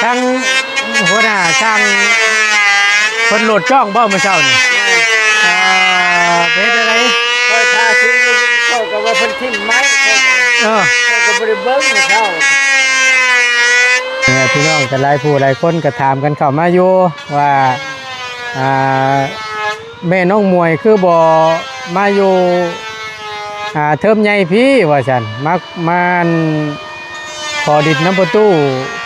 ທາງຫົວໜ້າຊ່າງເພິ່ນໂຫຼດຈ້ອງບໍ່ມື້ເຊົ້ານີ້? ເອີ ເຮັດຈັ່ງໃດ? ຂ້ອຍທາສີຢູ່ ເຂົາກໍວ່າເພິ່ນຖິ້ມໄມ້ ເອີ ຂ້ອຍກໍບໍ່ໄດ້ເບິ່ງມື້ເຊົ້າ. ເອີ ພີ່ນ້ອງກໍຫຼາຍຜູ້ຫຼາຍຄົນກໍຖາມກັນເຂົ້າມາຢູ່ວ່າ ອ່າ ແມ່ນ້ອງໝວຍຄືບໍ່ມາຢູ່ ອ່າ ເທີມໃຫຍ່ພີ້ວ່າຊັ້ນ ມາ ມາ ອັ່ນ ຂໍດິນນຳພໍ່ຕູ້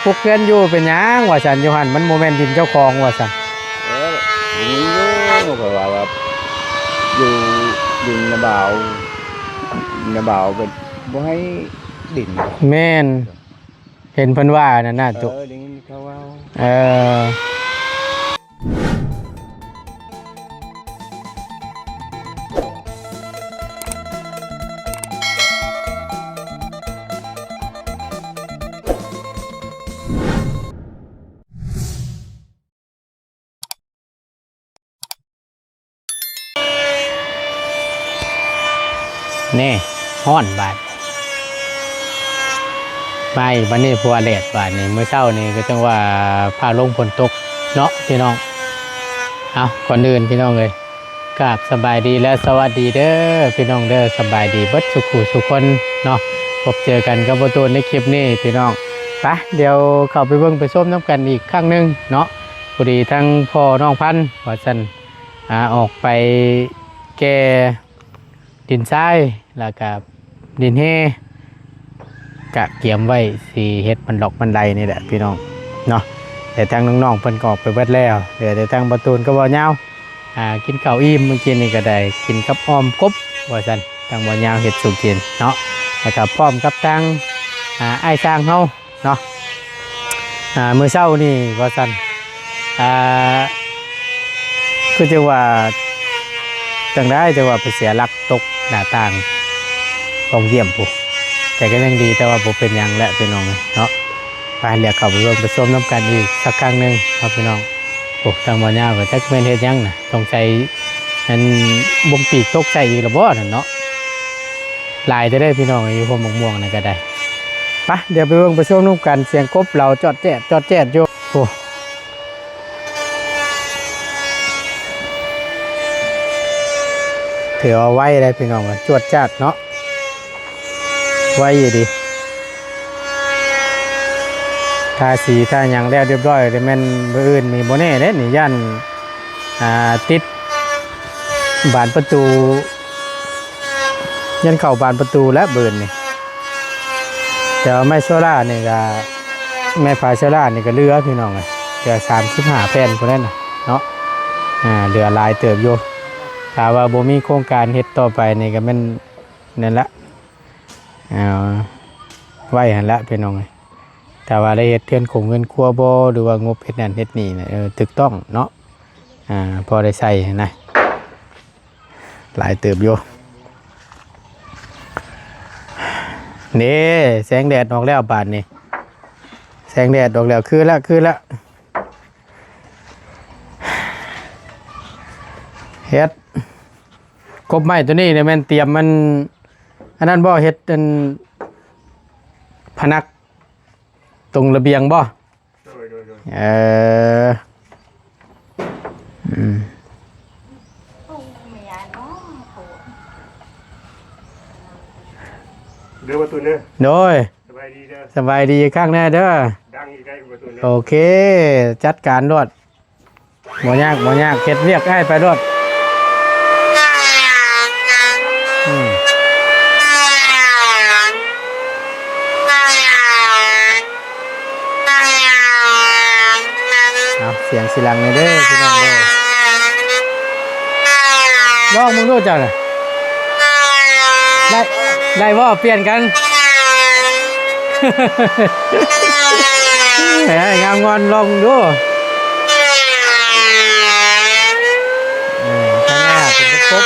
ປຸກເຮືອນຢູ່ເປັນຫຍັງວ່າຊັ້ນ ຢູ່ຫັ້ນມັນບໍ່ແມ່ນດິນເຈົ້າຂອງວ່າຊັ້ນ. ເອີ ໄດ້ຍິນຢູ່ ເພາະວ່າ ວ່າຢູ່ດິນນາບ່າວ ນາບ່າວເພິ່ນບໍ່ໃຫ້ດິນ. ແມ່ນ ເຫັນເພິ່ນວ່ານັ້ນນະ ເອີ ຕຸ ໄດ້ຍິນເຂົາເວົ້າ ເອີ. ແນ່ ຮ້ອນບາດ ມາອີກບາດນີ້ ພົວແດດບາດນີ້ ມື້ເຊົ້ານີ້ກໍຈັ່ງວ່າຟ້າລົງຝົນຕົກເນາະພີ່ນ້ອງ. ເອົາ ກ່ອນອື່ນພີ່ນ້ອງເອີຍ ກາບສະບາຍດີ ແລະ ສະຫວັດດີເດີພີ່ນ້ອງເດີ ສະບາຍດີເບິດສູ່ຜູ້ສູ່ຄົນເນາະ. ພົບເຈີກັນກັບບໍ່ຕູນໃນຄລິບນີ້ພີ່ນ້ອງ. ໄປ ດຽວເຂົ້າໄປເບິ່ງໄປຊົມນຳກັນອີກຄັ້ງໜຶ່ງເນາະ. ພໍດີທັງພໍ່ນ້ອງພັນວ່າຊັ້ນ ອ່າ ອອກໄປແກ່ດິນຊາຍ ແລ້ວກະດິນແຮ່ ກະກຽມໄວ້ຊິເຮັດບັນລັອກບັນໄດນີ້ແຫຼະພີ່ນ້ອງເນາະ. ແຕ່ທາງນ້ອງໆເພິ່ນກໍອອກໄປເບິດແລ້ວ ເຫຼືອແຕ່ທາງບໍ່ຕູນກັບບໍ່ຍາວ ອ່າ ກິນເຂົ້າອີ່ມມື້ກີ້ນີ້ກໍໄດ້ ກິນກັບອ້ອມກົບວ່າຊັ້ນ ທາງບໍ່ຍາວເຮັດສູ່ກິນເນາະ. ແລ້ວກໍພ້ອມກັບທາງ ອ່າ ອ້າຍຊ່າງເຮົາ ເນາະ ອ່າ ມື້ເຊົ້ານີ້ວ່າຊັ້ນ ອ່າ ຄືຈັ່ງວ່າ ຈັ່ງໃດຈັ່ງວ່າໄປເສຍຫຼັກຕົກໜ້າຕ່າງປ່ອງຢ້ຽມພຸ້ນ ແຕ່ກໍຍັງດີ ແຕ່ວ່າບໍ່ເປັນຫຍັງແຫຼະພີ່ນ້ອງເນາະ. ໄປ ດຽວເຂົ້າໄປເບິ່ງໄປຊົມນຳກັນອີກສັກຄັ້ງໜຶ່ງເນາະພີ່ນ້ອງ. ໂອ້ ທາງບໍ່ຍາວກໍຈັກແມ່ນເຮັດຫຍັງນະ ສົງໄສອັນບົງປີກຕົກໃສ່ອີກລະບໍ່ນັ້ນເນາະ. ຫຼາຍແທ້ເດີພີ່ນ້ອງ ຢູ່ໂພນໝາກມ່ວງນັ້ນກໍໄດ້. ໄປ ດຽວໄປເບິ່ງໄປຊົມນຳກັນ ສຽງກົບເຫຼົ່າຈອດແຈດ ຈອດແຈດຢູ່. ໂອ້ ຖືວ່າໄວເດ້ພີ່ນ້ອງ ຈວດຈາດເນາະ ໄວອີ່ຫຼີ. ທາສີທາຫຍັງແລ້ວຮຽບຮ້ອຍ ແຕ່ແມ່ນມື້ອື່ນນີ້ບໍ່ແນ່ເດ້ນີ້ ຢ້ານ ອ່າ ຕິດບານປະຕູ ຍັນເຂົ້າບານປະຕູແລ້ວບືນນີ້. ແຕ່ວ່າໄມ້ໂຊລານີ້ກະ ໄມ້ພາໂຊລານີ້ກະເຫຼືອພີ່ນ້ອງເອີຍ ເຫຼືອສາມສິບຫ້າແຜ່ນພຸ້ນແຫຼະເນາະ. ອ່າ ເຫຼືອຫຼາຍເຕີບຢູ່ ຖ້າວ່າບໍ່ມີໂຄງການເຮັດຕໍ່ໄປນີ້ກະແມ່ນນັ້ນລະ ເອົາໄວ້ຫັ້ນລະພີ່ນ້ອງເອີຍ. ຖ້າວ່າໄດ້ເຮັດເຮືອນຄົງເຮືອນຄົວບໍ່ ຫຼືວ່າງົບເຮັດນັ້ນເຮັດນີ້ນະ ເອີ ຖືກຕ້ອງເນາະ ອ່າ ພໍໄດ້ໃຊ້ຫັ້ນນະ. ຫຼາຍເຕີບຢູ່ ເດ້ ແສງແດດອອກແລ້ວບາດນີ້ ແສງແດດອອກແລ້ວ ຄືລະ ຄືລະ ເຮັດ ກົບໄມ້ໂຕນີ້ນີ້ແມ່ນຕຽມມັນ ອັນນັ້ນບໍ່ ເຮັດອັນ ພະນັກຕົງລະບຽງບໍ່? ໂດຍ ໂດຍ ໂດຍ ເອີ ອືມ ເດີ ປະຕູເດີ ໂດຍ ສະບາຍດີເດີ ສະບາຍດີອີກຄັ້ງແນ່ເດີ ດັງອີກໄດ້ປະຕູເດີ ໂອເຄ ຈັດການໂລດ. ບໍ່ຍາກ ບໍ່ຍາກ ເຮັດວຽກອ້າຍໄປໂລດ ອືມ ເອົາ ສຽງຊິຫຼັງແດ່ເດີພີ່ນ້ອງເດີ ລອງເບິ່ງດູເຈົ້ານະ ໄດ້ ໄດ້ບໍ່? ປ່ຽນກັນ ໃຫ້ອ້າຍງາມງອນລອງເບິ່ງດູ ເອີ ທາງໜ້າເປັນກົບ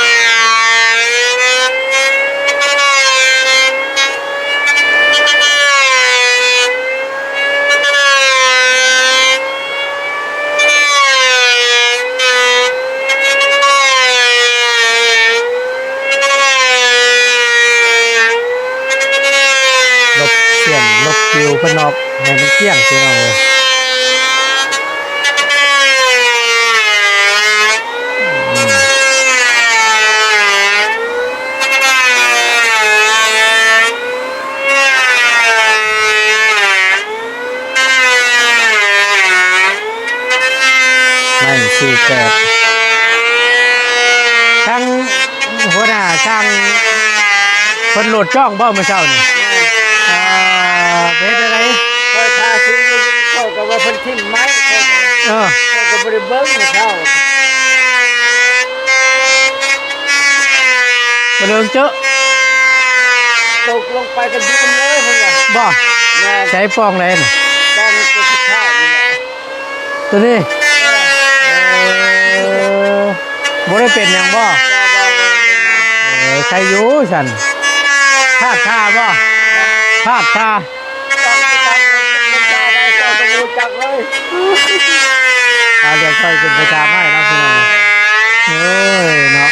ລົບສ່ຽນລົບປິວເພິ່ນອອກໃຫ້ມັນກ້ຽງ ພີ່ນ້ອງເອີຍ. ແປດ ທາງຫົວໜ້າຊ່າງເພິ່ນໂຫຼດຈ້ອງບໍ່ມື້ເຊົ້ານີ້? ແມ່ນ ເອີ ເປັນຈັ່ງໃດ? ຂ້ອຍທາສີຢູ່ ຂ້ອຍກໍວ່າເພິ່ນຖິ້ມໄມ້ ຂ້ອຍກໍ ເອີ ຂ້ອຍກໍບໍ່ໄດ້ເບິ່ງມື້ເຊົ້າ ບໍ່ເລີງເຈີ ຕົກລົງໄປກໍຢືນເລີຍເພິ່ນວ່າ. ບໍ່? ແມ່ນ. ໃສປ່ອງໃດນະ? ປ່ອງຕົວສຸດທ້າຍນີ້ແຫຼະ. ຕົວນີ້ ເອີ ບໍ່ໄດ້ເປັນຫຍັງບໍ່? ເອີ ໃຄຢູ່ຊັ້ນ ພາດທ່າບໍ່? ພາດທ່າ ອ່າ ດຽວຂ້ອຍຂຶ້ນໄປຖາມໃຫ້ເນາະ ພີ່ນ້ອງ. ໂອ້ຍເນາະ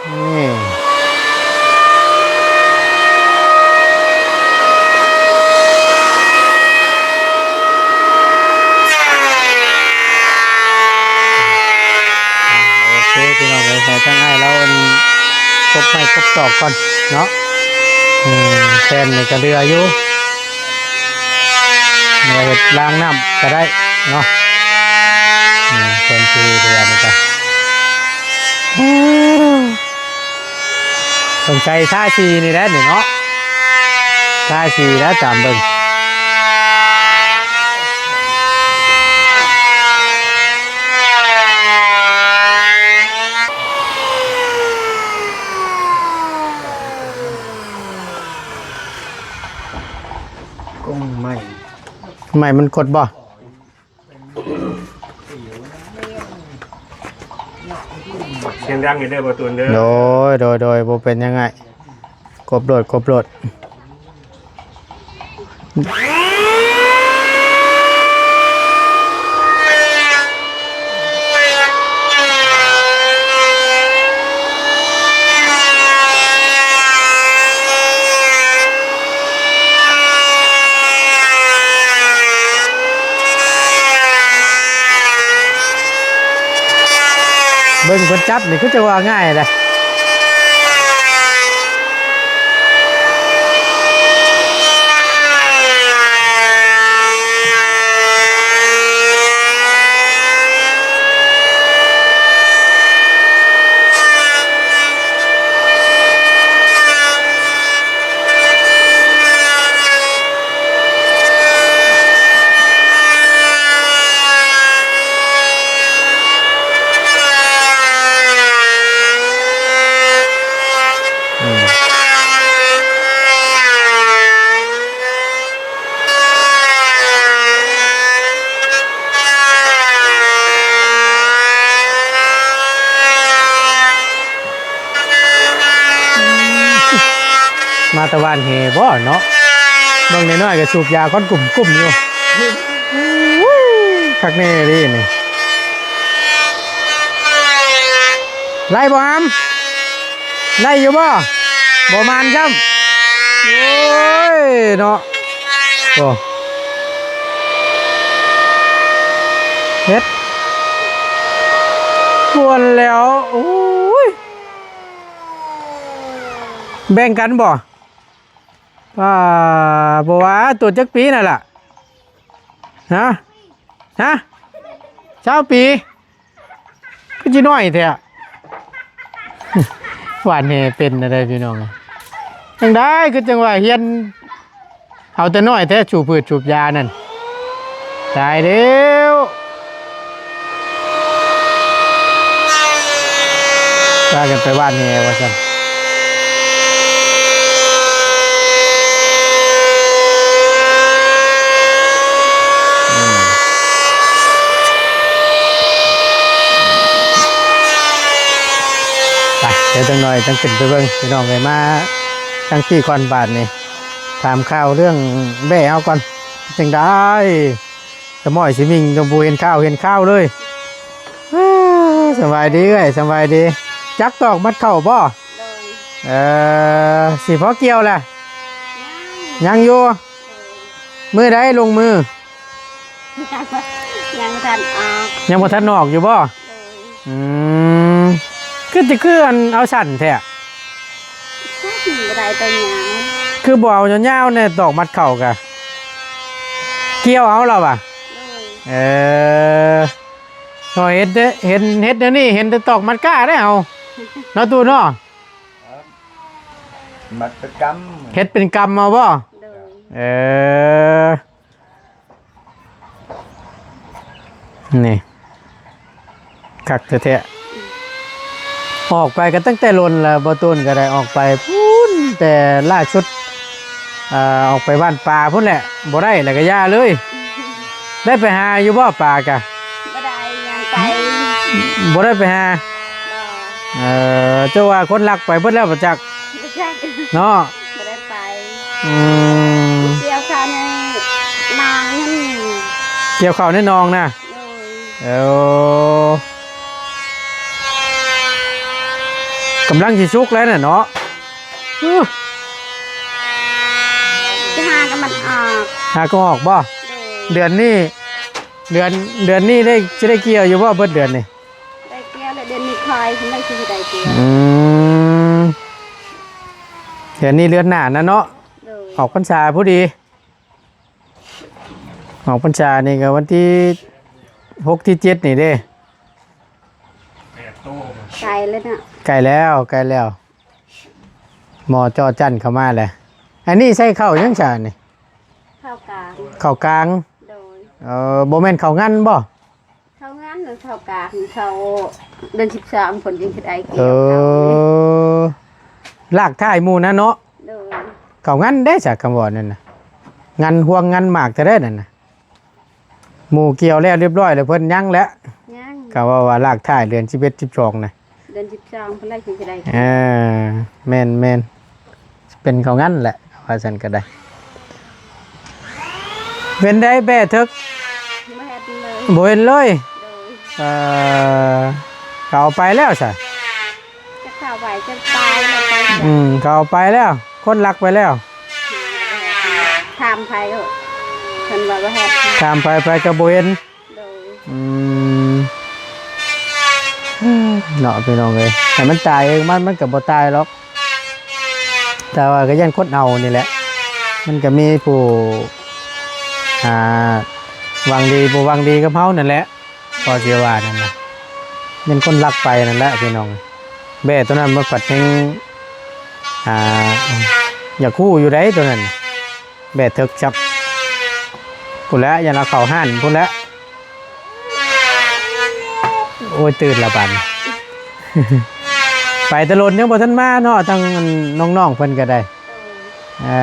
ອືມ. ໂອເຄ ພີ່ນ້ອງເອີຍ ໃຫ້ທາງອ້າຍລາວອັນ ກົບໄມ້ກົບຕອກກ່ອນເນາະ. ອືມ ແປ້ນນີ້ກໍເຫຼືອຢູ່ ເຮັດລາງນ້ຳກໍໄດ້ເນາະ. ອືມ ເພິ່ນຊິເຫຼືອນີ້ກໍ ອືມ ສົງໄສທາສີນີ້ແຫຼະນີ້ເນາະ ທາສີແລ້ວຕາມເບິ່ງ. ກົງໄມ້ ໄມ້ມັນກົດບໍ່? ສຽງດັງຢູ່ເດີບໍ່ຕູນເດີ. ໂດຍ ໂດຍ ໂດຍ ບໍ່ເປັນຫຍັງອ້າຍ ກົບໂລດ ກົບໂລດ. ເບິ່ງເພິ່ນຈັບນີ້ຄືຈະວ່າງ່າຍເດ້. ມາແຕ່ຫວ່ານແຫບໍ່ເນາະ ເບິ່ງນ້ອຍໆກໍສູບຢາກ້ອນກຸ້ມໆຢູ່. ຄັກແນ່ເດ້ນີ້ ໄລ່ບໍ່ຫຳ? ໄດ້ຢູ່ບໍ່? ບໍ່ໝານຊ້ຳ. ໂອ້ຍເນາະ ໂອ້ ເຮັດ ປວນແລ້ວ. ໂອ້ຍ ແບ່ງກັນບໍ່? ອ່າ ບໍ່ວ່າຕົວຈັກປີນັ້ນລະ? ຮະ? ຮະ? ຊາວປີ? ຄືຊິນ້ອຍແທ້ ຫວ່ານແຫເປັນແນວໃດພີ່ນ້ອງ? ຈັ່ງໃດຄືຈັ່ງວ່າຮຽນເອົາແຕ່ນ້ອຍແທ້ ສູບພືດສູບຢານັ້ນ ຕາຍແລ້ວ. ພາກັນໄປຫວ່ານແຫວ່າຊັ້ນ. ອືມ ໄປ ດຽວຈັກໜ່ອຍຈັ່ງຂຶ້ນໄປເບິ່ງ ພີ່ນ້ອງເອີຍ ມາ ທາງທີ່ກ່ອນບາດນີ້ ຖາມຂ່າວເລື່ອງແບ້ເຮົາກ່ອນ ຈັ່ງໃດ? ສະໝ້ອຍຊິມິ່ງ ບໍ່ເຫັນຂ່າວເຫັນຄາວເລີຍ. ອ້າ ສະບາຍດີເອື້ອຍ ສະບາຍດີ. ຈັກຕອກມັດເຂົ້າບໍ່? ໂດຍ. ເອີ ຊິພໍກ່ຽວແລ້ວ? ຍັງ ຍັງຢູ່. ໂດຍ. ມື້ໃດລົງມື? ຍັງ ຍັງບໍ່ທັນອອກ. ຍັງບໍ່ທັນອອກຢູ່ບໍ່? ໂດຍ. ອືມ ຄື ຄືອັນເອົາສັ້ນແທ້? ບໍ່ໄດ້ໄປຫຍັງ. ຄືບໍ່ເອົາຍາວໆແດ່ ຕອກມັດເຂົ້າກະ ກ່ຽວເອົາລະຫວາ? ໂດຍ. ເອີ ເຫັນແຕ່ ເຫັນ ເຫັນແນວນີ້ ເຫັນແຕ່ຕອກມັດກ້າເດ້ເຮົາ ເນາະ ຕູ້ເນາະ? ມັດເປັນກຳ ເຮັດເປັນກຳເອົາບໍ່? ໂດຍ. ເອີ ນີ້ ຄັກແທ້ໆ. ອອກໄປກໍຕັ້ງແຕ່ດົນແລ້ວ ບໍ່ຕູນກໍໄດ້ອອກໄປພຸ້ນ ແຕ່ລ່າສຸດ ເອີ ອອກໄປບ້ານປາພຸ້ນແຫຼະ ບໍ່ໄດ້ແລ້ວກໍຢ່າເລີຍ. ໄດ້ໄປຫາຢູ່ບໍ່ປາກະ? ບໍ່ໄດ້ ຍັງໄປ ບໍ່ໄດ້ໄປຫາ. ບໍ່. ເອີ ເຈົ້າວ່າຄົນລັກໄປເບິດແລ້ວບໍ່ຈັກ? ບໍ່ຈັກ ເນາະ. ບໍ່ໄດ້ໄປ. ອືມ ກ່ຽວເຂົ້າໃນນານັ້ນ. ກ່ຽວເຂົ້າໃນໜອງນະ? ໂດຍ. ເອີ ກຳລັງຊິສຸກແລ້ວນະເນາະ. ອື ຊິຫາກໍມັນອອກ. ຫາກໍອອກບໍ່? ໂດຍ. ເດືອນນີ້ ເດືອນ ເດືອນນີ້ໄດ້ ຊິໄດ້ກ່ຽວຢູ່ບໍ່ເບິດເດືອນນີ້? ໄດ້ກ່ຽວແລ້ວ ເດືອນນີ້ຄ່ອຍຊິໄດ້ ຊິໄດ້ກ່ຽວ. ອືມ ເດືອນນີ້ເດືອນໜ້ານະເນາະ. ໂດຍ. ອອກພັນສາພໍດີ ອອກພັນສານີ້ກໍວັນທີຫົກ ທີເຈັດນີ້ເດ້. ໃກ້ແລ້ວເນາະ. ໃກ້ແລ້ວ ໃກ້ແລ້ວ ໝໍຈໍຈັນເຂົ້າມາແລ້ວ. ອັນນີ້ໃສ່ເຂົ້າຫຍັງຊະນີ້? ເຂົ້າກາງ. ເຂົ້າກາງ. ໂດຍ. ເອີ ບໍ່ແມ່ນເຂົ້າງັນບໍ່? ເຂົ້າງານ ເຂົ້າກາງ ເຂົ້າເດືອນສິບສອງພຸ້ນຈຶ່ງຊິໄດ້ກ່ຽວ. ເອີ ລາກທ້າຍໝູ່ນະເນາະ. ໂດຍ. ເຂົ້າງານເດ້ສະ ຄຳວ່ານັ້ນນະ ງານຮວງງານໝາກແທ້ໃດນັ້ນນະ. ໝູ່ກ່ຽວແລ້ວຮຽບຮ້ອຍແລ້ວ ເພິ່ນຍັງແຫຼະ. ຍັງ. ກໍເວົ້າວ່າລາກທ້າຍເດືອນສິບເອັດ ສິບສອງນະ. ເດືອນສິບສອງພຸ້ນແຫຼະຊິໄດ້. ເອີ ແມ່ນໆ ເປັນເຂົາງານແຫຼະ ວ່າຊັ້ນກໍໄດ້. ເປັນໃດແບ້ເຖິກ? ບໍ່ເຫັນເລີຍ. ບໍ່ເຫັນເລີຍ? ໂດຍ. ເອີ ເຂົາເອົາໄປແລ້ວຊະ? ຈະເຂົ້າໄປ ຈະຕາຍແລ້ວໄປ. ອືມ ເຂົາເອົາໄປແລ້ວ ຄົນລັກໄປແລ້ວ. ຖາມໃຜ ເພິ່ນວ່າບໍ່ເຫັນ. ຖາມໃຜ ໃຜກໍບໍ່ເຫັນ. ໂດຍ. ອືມ ເນາະ ພີ່ນ້ອງເອີຍ ໃຫ້ມັນຕາຍເອງ ມັນ ມັນກໍບໍ່ຕາຍດອກ ແຕ່ວ່າກໍຢ້ານຄົນເອົານີ້ແຫຼະ. ມັນກໍມີຜູ້ ອ່າ ຫວັງດີ ບໍ່ຫວັງດີກັບເຮົານັ້ນແຫຼະ ກໍຊິວ່ານັ້ນນະ ແມ່ນຄົນລັກໄປນັ້ນແຫຼະ ພີ່ນ້ອງ. ແບ້ຕົວນັ້ນມັນພັດຍັງ ອ່າ ຢາກຮູ້ຢູ່ໃດ໋ ຕົວນັ້ນ. ແບ້ເຖິກຈັບ ພຸ້ນແຫຼະ ຢ້ານເອົາເຂົ້າຮ້ານພຸ້ນແຫຼະ. ໂອ້ຍ ຕື່ນລະບາດນີ້ ໄປແຕ່ດົນຍັງບໍ່ທັນມາເນາະ ທາງນ້ອງໆເພິ່ນກໍໄດ້. ເອີ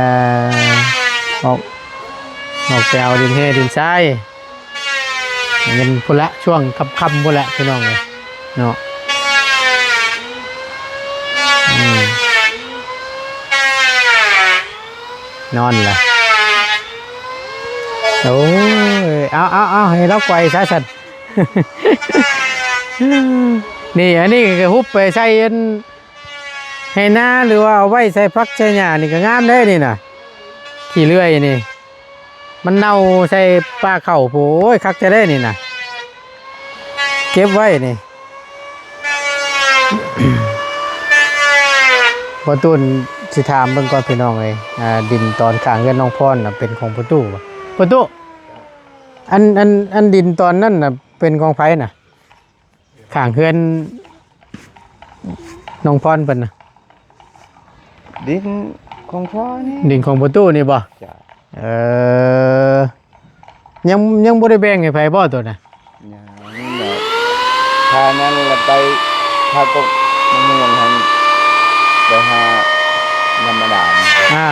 ອອກ ອອກໄປເອົາດິນເຮດິນຊາຍ ແມ່ນພຸ້ນລະ ຊ່ວງຄ່ຳໆພຸ້ນລະ ພີ່ນ້ອງເອີຍເນາະ. ອືມ ນອນລະ. ໂອ້ຍ ເອົາໆໆ ໃຫ້ລາວກ່ອຍຊະຊັ້ນ. ນີ້ ອັນນີ້ກໍຮຸບໄປໃສ່ອັນ ໄຮ່ນາ ຫຼືວ່າເອົາໄວ້ໃສ່ຜັກໃສ່ຫຍ້ານີ້ກໍງາມເດ້ນີ້ນະ ຂີ້ເລື່ອຍນີ້ ມັນເນົ່າໃສ່ປ່າເຂົ້າພຸ້ນ. ໂອ້ຍ ຄັກແທ້ເດ້ນີ້ນະ ເກັບໄວ້ນີ້. ພໍ່ຕູ້ນຊິຖາມເບິ່ງກ່ອນ ພີ່ນ້ອງເອີຍ ອ່າ ດິນຕອນຂ້າງເຮືອນນ້ອງພອນນະ ເປັນຂອງພໍ່ຕູ້ບໍ່? ພໍ່ຕູ້ ອັນ ອັນ ອັນດິນຕອນນັ້ນນະ ເປັນຂອງໃຜນະ? ຂ້າງເຮືອນນ້ອງພອນເພິ່ນນະ. ດິນຂອງພໍ່ນີ້ ດິນຂອງພໍ່ຕູ້ນີ້ບໍ່? ເຈົ້າ. ເອີ ຍັງ ຍັງບໍ່ໄດ້ແບ່ງໃຫ້ໃຜບໍ່ໂຕນະ? ຍັງ. ຂ້ານັ້ນລະໄປຫາກົກມະມ່ວງຫັ້ນ ໄປຫານຳມາດາມ. ອ່າ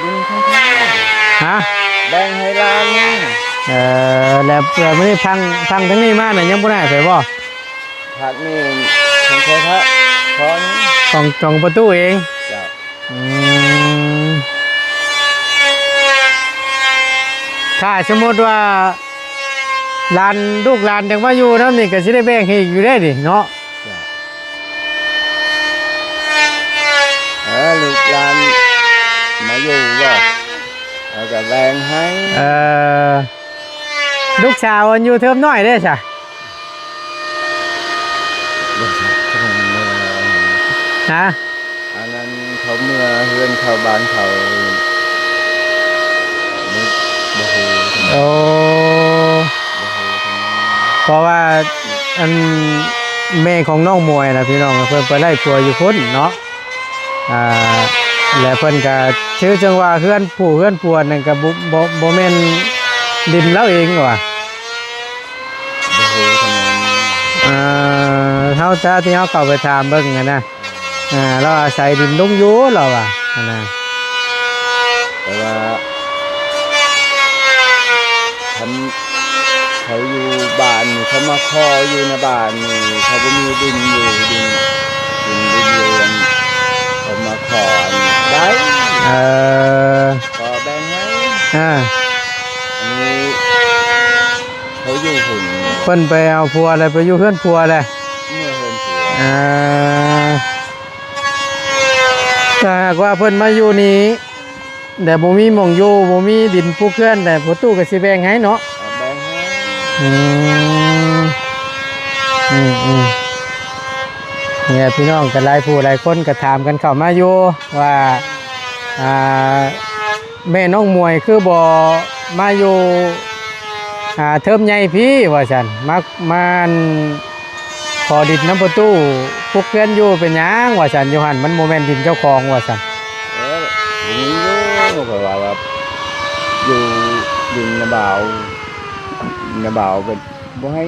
ດິນຂອງພໍ່. ຮະ? ແບ່ງໃຫ້ຫຼານ. ເອີ ແລ້ວ ແລ້ວມື້ນີ້ພັງ ພັງທາງນີ້ມານະ ຍັງບໍ່ໄດ້ໃຫ້ໃຜບໍ່? ພັກນີ້ຂອງຂ້ອຍພະ. ຂອງ ຂອງປະຕູເອງ. ເຈົ້າ. ອືມ ຖ້າສົມມຸດວ່າຫຼານ ລູກຫຼານຢາກມາຢູ່ນຳນີ້ ກໍຊິໄດ້ແບ່ງໃຫ້ອີກຢູ່ເດ້ນີ້ເນາະ. ເຈົ້າ. ເອີ ລູກຫຼານມາຢູ່ບໍ່? ເຮົາກໍແບ່ງໃຫ້. ເອີ ລູກສາວອັນຢູ່ເທີມນ້ອຍເດ້ຊະ? ຮະ? ອັນນັ້ນເຂົາເມືອເຮືອນເຂົາບ້ານເຂົາ ບໍ່ ບໍ່ຮູ້. ໂອ້ ບໍ່ຮູ້. ເພາະວ່າອັນແມ່ຂອງນ້ອງໝວຍນະ ພີ່ນ້ອງ ເພິ່ນໄປໄດ້ຜົວຢູ່ພຸ້ນເນາະ. ອ່າ ແລະເພິ່ນກະຖືຈັ່ງວ່າເຮືອນຜູ້ເຮືອນຜົວນັ້ນກະບໍ່ ບໍ່ ບໍ່ແມ່ນດິນລາວເອງວ່າ. ບໍ່ຮູ້ທຳນອງນີ້. ເອີ ເຮົາ ຈາກທີ່ເຮົາເຂົ້າໄປຖາມເບິ່ງຫັ້ນນະ ອ່າ ລາວອາໄສດິນລຸງຢູ່ ລາວວ່າຫັ້ນນະ. ແຕ່ວ່າ ຄັນເຂົາຢູ່ບ້ານນີ້ ເຂົາມາຂໍຢູ່ໃນບ້ານນີ້ ເຂົາບໍ່ມີດິນຢູ່ ດິນ ດິນ ດິນຢູ່ ອັນ ເຂົາມາຂໍອັນໄດ້. ເອີ ຂໍແບ່ງໃຫ້. ອ່າ ອັນນີ້ເຂົາຢູ່ພຸ້ນ ເພິ່ນໄປເອົາຜົວແລ້ວ ໄປຢູ່ເຮືອນຜົວແລ້ວ. ເມືອເຮືອນຜົວ. ອ່າ ຖ້າຫາກວ່າເພິ່ນມາຢູ່ນີ້ ແຕ່ບໍ່ມີໝ່ອງຢູ່ ບໍ່ມີດິນປູກເຮືອນ ແຕ່ພໍ່ຕູ້ກໍຊິແບ່ງໃຫ້ເນາະ. ເອົາແບ່ງໃຫ້. ອືມ ອືມໆ ນີ້ແຫຼະ ພີ່ນ້ອງກໍຫຼາຍຜູ້ຫຼາຍຄົນກໍຖາມກັນເຂົ້າມາຢູ່ວ່າ ອ່າ ແມ່ນ້ອງໝວຍຄືບໍ່ມາຢູ່ ອ່າ ເທີມໃຫຍ່ພີ້ວ່າຊັ້ນ ມາ ມາ ອັນ ຂໍດິນນຳພໍ່ຕູ້ ປຸກເຮືອນຢູ່ເປັນຫຍັງວ່າຊັ້ນ ຢູ່ຫັ້ນມັນບໍ່ແມ່ນດິນເຈົ້າຂອງວ່າຊັ້ນ. ເອີ ດີຢູ່ ເພາະວ່າ ວ່າຢູ່ດິນນາບ່າວ ນາບ່າວເພິ່ນບໍ່ໃຫ້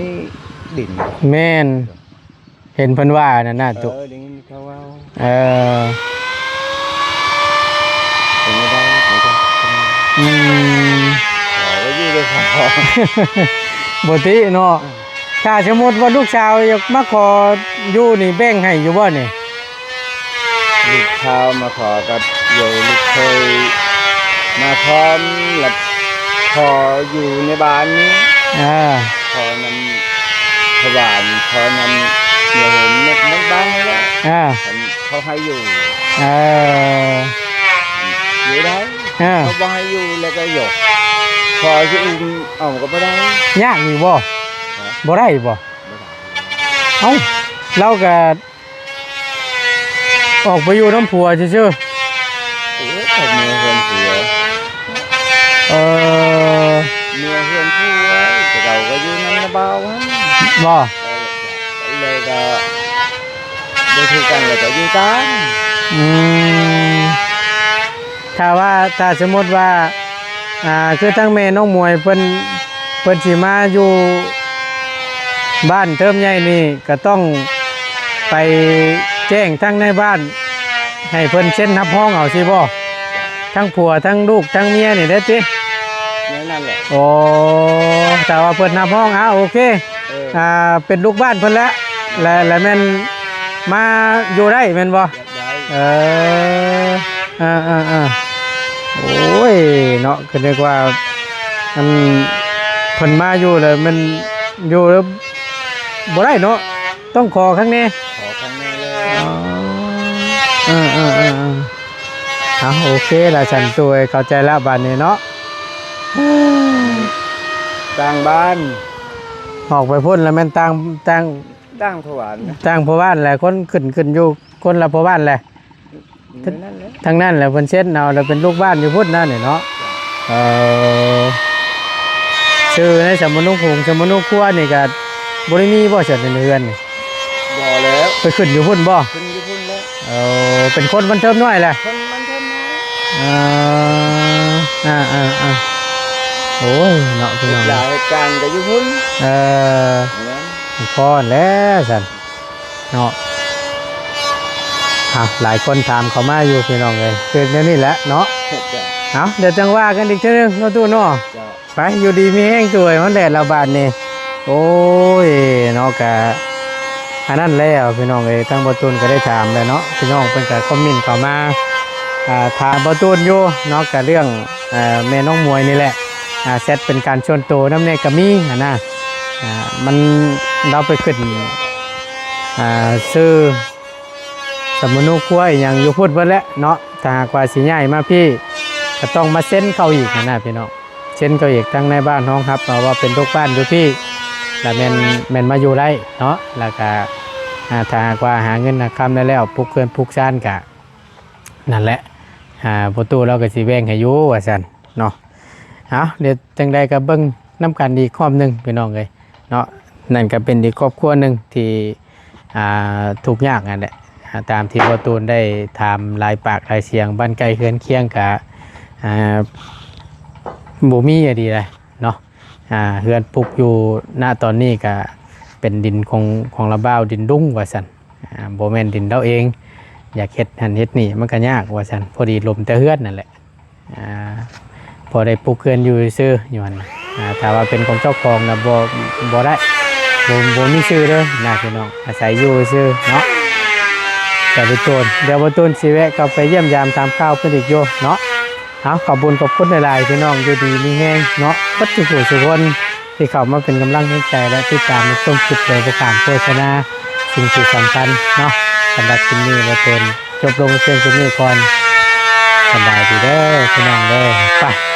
ດິນ. ແມ່ນ ເຫັນເພິ່ນວ່ານັ້ນນະ ເອີ ຕຸ ໄດ້ຍິນເຂົາເວົ້າ. ເອີ ເປັນໄດ້ ບໍ່ໄດ້ ອືມ ຂໍຢູ່ເດີ ຂໍ ບໍ່ຕິເນາະ. ເອີ ຖ້າສົມມຸດວ່າລູກສາວຢາກມາຂໍຢູ່ນີ້ ແບ່ງໃຫ້ຢູ່ບໍ່ນີ້? ລູກສາວມາຂໍກັບໂຍລູກເຂີຍມາພ້ອມ ລະຂໍຢູ່ໃນບ້ານນີ້. ເອີ ຂໍນຳ ເພາະວ່າຂໍນຳເມຍໂຮມເນັດມັນບັງແລ້ວ. ອ່າ ເຂົາໃຫ້ຢູ່. ເອີ ຢູ່ໄດ້. ອ່າ ເຂົາບໍ່ໃຫ້ຢູ່ແລ້ວກໍຢອກ ຂໍຊິອຸ້ມເອົາກໍບໍ່ໄດ້. ຍາກຢູ່ບໍ່? ຮະ? ບໍ່ໄດ້ບໍ່? ບໍ່ໄດ້. ເອົ້າ ລາວກໍອອກໄປຢູ່ນຳຜົວຊື່ໆ. ເອີ ເຂົາເມືອເຮືອນຜົວ. ເອີ ເມືອເຮືອນຜົວ ແຕ່ເກົ່າກໍຢູ່ນຳນ້າບ່າວຫັ້ນ. ບໍ່? ເອີ ແລ້ວກໍບໍ່ຖືກກັນ ແລ້ວກໍຢູ່ຕ່າງ. ອືມ ຖ້າວ່າ ຖ້າສົມມຸດວ່າ ອ່າ ຄືທາງແມ່ນ້ອງໝວຍເພິ່ນ ເພິ່ນຊິມາຢູ່ບ້ານເທີມໃຫຍ່ນີ້ ກໍຕ້ອງໄປແຈ້ງທາງນາຍບ້ານ ໃຫ້ເພິ່ນເຊັນຮັບຮອງເອົາຊີ້ບໍ່? ທັງຜົວ ທັງລູກ ທັງເມຍນີ້ເດ້ຕິ? ແນວນັ້ນແຫຼະ. ໂອ້ ຖ້າວ່າເພິ່ນຮັບຮອງ ອ່າ ໂອເຄ ເອີ ອ່າ ເປັນລູກບ້ານເພິ່ນແລ້ວ ແລະ ແລະແມ່ນມາຢູ່ໄດ້ແມ່ນບໍ່? ໄດ້. ເອີ ເອີ ເອີ ເອີ ໂອ້ຍ ເນາະ ກໍນຶກວ່າ ອັນ ເພິ່ນມາຢູ່ແລ້ວແມ່ນຢູ່ແລ້ວບໍ່ໄດ້ເນາະ ຕ້ອງຂໍຄັກແນ່. ຂໍຄັກແນ່ເລີຍ. ອໍ ເອີ ເອີ ເອີ ເອີ ເອົາ ໂອເຄລະ ສັນຕູເອີຍ ເຂົ້າໃຈລະບາດນີ້ເນາະ. ຕ່າງບ້ານ ອອກໄປພຸ້ນລະແມ່ນຕ່າງ ຕ່າງ ຕ່າງພະບ້ານນະ ຕ່າງພະບ້ານແຫຼະ ຄົນຂຶ້ນ ຂຶ້ນຢູ່ຄົນລະພະບ້ານແຫຼະ. ແມ່ນນັ້ນແຫຼະ ທາງນັ້ນແຫຼະເພິ່ນເຊັນເອົາ ແລ້ວເປັນລູກບ້ານຢູ່ພຸ້ນນະນີ້ເນາະ. ເອີ ຊື່ໃນສຳມະນຸງຫຸງ ສຳມະນຸງຄົວນີ້ກະບໍ່ໄດ້ມີບໍ່ ເຊິ່ນໃນເຮືອນນີ້? ບໍ່ແລ້ວ ໄປຂຶ້ນຢູ່ພຸ້ນບໍ່? ຂຶ້ນຢູ່ພຸ້ນແລ້ວ. ເອີ ເປັນຄົນບ້ານເທີມນ້ອຍແຫຼະ? ຄົນບ້ານເທີມນ້ອຍ. ເອີ ອ່າໆໆ ໂອ້ຍເນາະ ພີ່ນ້ອງ ເຮັດລາເຮັດການກໍຢູ່ພຸ້ນ. ເອີ ແມ່ນ ພໍແລ້ວຊັ້ນ ເນາະ. ອ່ະ ຫຼາຍຄົນຖາມເຂົ້າມາຢູ່ພີ່ນ້ອງເອີຍ ຄືແນວນີ້ແຫຼະເນາະ. ເອົາ ດຽວຈັ່ງວ່າກັນອີກເທື່ອໜຶ່ງເນາະ ຕູ້ເນາະ. ເຈົ້າ ໄປ ຢູ່ດີມີແຮງ ຕູ້ເອີຍ ຮອດແດດແລ້ວບາດນີ້. ໂອ້ຍ ເນາະ ກະ ອັນນັ້ນແລ້ວພີ່ນ້ອງເອີຍ ທາງບໍ່ຕູນກໍໄດ້ຖາມແລ້ວເນາະ ພີ່ນ້ອງເພິ່ນກໍຄອມເມັນເຂົ້າມາ ອ່າ ຖາມບໍ່ຕູນຢູ່ເນາະ ກໍເລື່ອງ ເອີ ແມ່ນ້ອງມວຍນີ້ແຫຼະ ອ່າ ແຊັດເປັນການສ່ວນໂຕນຳແດ່ກໍມີຫັ້ນນະ ອ່າ ມັນ ລາວໄປຂຶ້ນ ອ່າ ຊື່ສຳມະໂນຄົວອີ່ຫຍັງຢູ່ພຸ້ນເບິດແຫຼະເນາະ ຖ້າຫາກວ່າຊິຍ້າຍມາພີ້ ກໍຕ້ອງມາເຊັນເຂົາອີກຫັ້ນນະພີ່ນ້ອງ. ເຊັ່ນເຂົາເອກທາງໃນບ້ານຮອງຮັບເອົາວ່າເປັນລູກບ້ານຢູ່ພີ້ ລະແມ່ນ ແມ່ນມາຢູ່ໄດ້ເນາະ ລະກະ ອ່າ ຖ້າຫາກວ່າຫາເງິນຫາຄຳໄດ້ແລ້ວ ປຸກເຮືອນປຸກຊານກະ ນັ້ນແຫຼະ ອ່າ ພໍ່ຕູ້ລາວກະຊິແບ່ງໃຫ້ຢູ່ວ່າຊັ້ນເນາະ. ເອົາ ດຽວຈັ່ງໃດກະເບິ່ງນຳກັນອີກຮອບໜຶ່ງພີ່ນ້ອງເອີຍເນາະ. ນັ້ນກະເປັນອີກຄອບຄົວໜຶ່ງທີ່ ອ່າ ທຸກຍາກຫັ້ນແຫຼະ ອ່າ ຕາມທີ່ພໍ່ຕູ້ໄດ້ຖາມຫຼາຍປາກຫຼາຍສຽງ ບ້ານໃກ້ເຮືອນຄຽງກະ ອ່າ ບໍ່ມີອີ່ຫຼີເດເນາະ. ອ່າ ເຮືອນປຸກຢູ່ ນະ ຕອນນີ້ກະເປັນດິນຂອງ ຂອງລະບ່າວ ດິນດຸງວ່າຊັ້ນ ອ່າ ບໍ່ແມ່ນດິນລາວເອງ ຢາກເຮັດຫັ້ນເຮັດນີ້ມັນກະຍາກວ່າຊັ້ນ ພໍດີລົມແຕ່ເຮືອນນັ້ນແຫຼະ. ອ່າ ພໍໄດ້ປຸກເຮືອນຢູ່ຊື່ໆ ຢູ່ຫັ້ນນະ ອ່າ ຖ້າວ່າເປັນຂອງເຈົ້າຂອງນະ ບໍ່ ບໍ່ໄດ້ ບໍ່ ບໍ່ມີຊື່ເດີນະພີ່ນ້ອງ ອາໄສຢູ່ຊື່ເນາະ. ແຕ່ເບື້ອງຕົ້ນ ດຽວບ່າວຕູນຊິແວະເຂົ້າໄປຢ້ຽມຢາມຖາມຂ່າວເພິ່ນອີກຢູ່ເນາະ. ເອົາ ຂອບບຸນຂອບຄຸນຫຼາຍໆ ພີ່ນ້ອງ ຢູ່ດີມີແຮງເນາະ ເບິດທຸກຜູ້ທຸກຄົນ ທີ່ເຂົ້າມາເປັນກຳລັງແຮງໃຈ ແລະ ຕິດຕາມຮັບຊົມຄລິບໂດຍບໍ່ຂາມໂຄສະນາ ສິ່ງທີ່ສຳຄັນເນາະ. ສຳລັບຄລິບນີ້ ບ່າວຕູນຈົບລົງພຽງເທົ່ານີ້ກ່ອນ. ສະບາຍດີເດີພີ່ນ້ອງເດີ ໄປ.